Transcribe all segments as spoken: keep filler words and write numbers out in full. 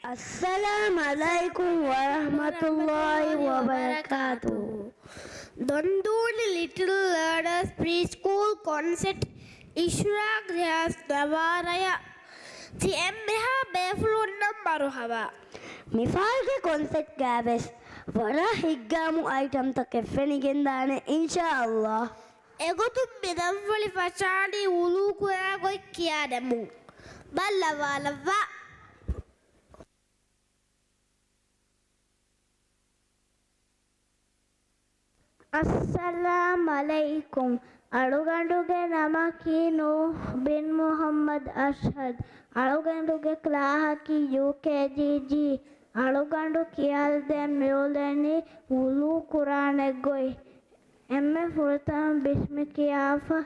އައްސަލާމް ޢަލައިކުމް ވަރަޙްމަތުﷲި ވަބަރަކާތުހު. ދޮންދޫނި ލިޓިލް ލާޑާސް ޕްރީ ސްކޫލް ކޮންސެޓް އިޝްރާގް ރިޔާސް ނަވާރަޔަށް ތި އެންމެހާ ބޭފުޅުންނަށް މަރުޙަބާ. މިފަހަރުގެ ކޮންސެޓްގައިވެސް ވަރަށް ހިތްގައިމު އައިޓަމްތަކެއް ފެނިގެންދާނެ އިންޝާﷲ. އެގޮތުން މި ދަންފަޅި ފަށާނީ ވުޟޫ ކުރާ ގޮތް ކިޔާދެމުން. ބައްލަވާލައްވާ. އައްސަލާމް ޢަލައިކުމް. އަޅުގަނޑުގެ ނަމަކީ ނޫޙް ބިން މުޙައްމަދު އަޝްހަދު. އަޅުގަނޑުގެ ކްލާހަކީ ޔޫކޭޖީ. އަޅުގަނޑު ކިޔާލަދޭން މިއުޅެނީ ވުޟޫ ކުރާނެ ގޮތް. އެންމެ ފުރަތަމަ ބިސްމި ކިޔާފަ،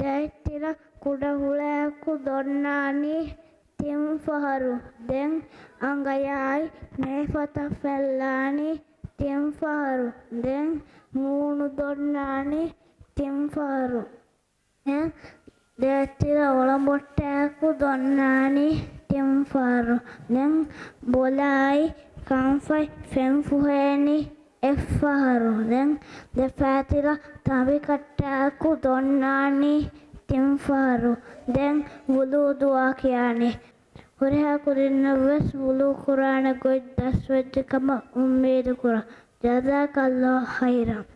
ދޭތިރަ ކުޑަ ހުޅަޔަކު ދޮންނާނީ ތިން ފަހަރު، ދެން އަނގަޔާއި މޭފަތަށް ފެއްލާނީ ތިން ފަހަރު، ދެން މޫނު ދޮންނާނީ ތިން ފަހަރު. ދެން ދޭތިރަ އޮޅަމޮށްޓަޔަކު ދޮންނާނީ ތިން ފަހަރު. ދެން ބޮލާއި ކަންފަތް ފެން ފުހޭނީ އެއްފަހަރު. ދެން ދެފައިތިރަ ތަނބިކައްޓަޔަކު ދޮންނާނީ ތިން ފަހަރު. ދެން ވުޟޫ ދުޢާ ކިޔާނީ. ހުރިހާ ކުދިންނަށްވެސް ވުޟޫ ކުރާނެ ގޮތް ދަސްވެއްޖެ ކަމަށް އުއްމީދު ކުރަން. ޖަޒާކަﷲ ޚައިރަން.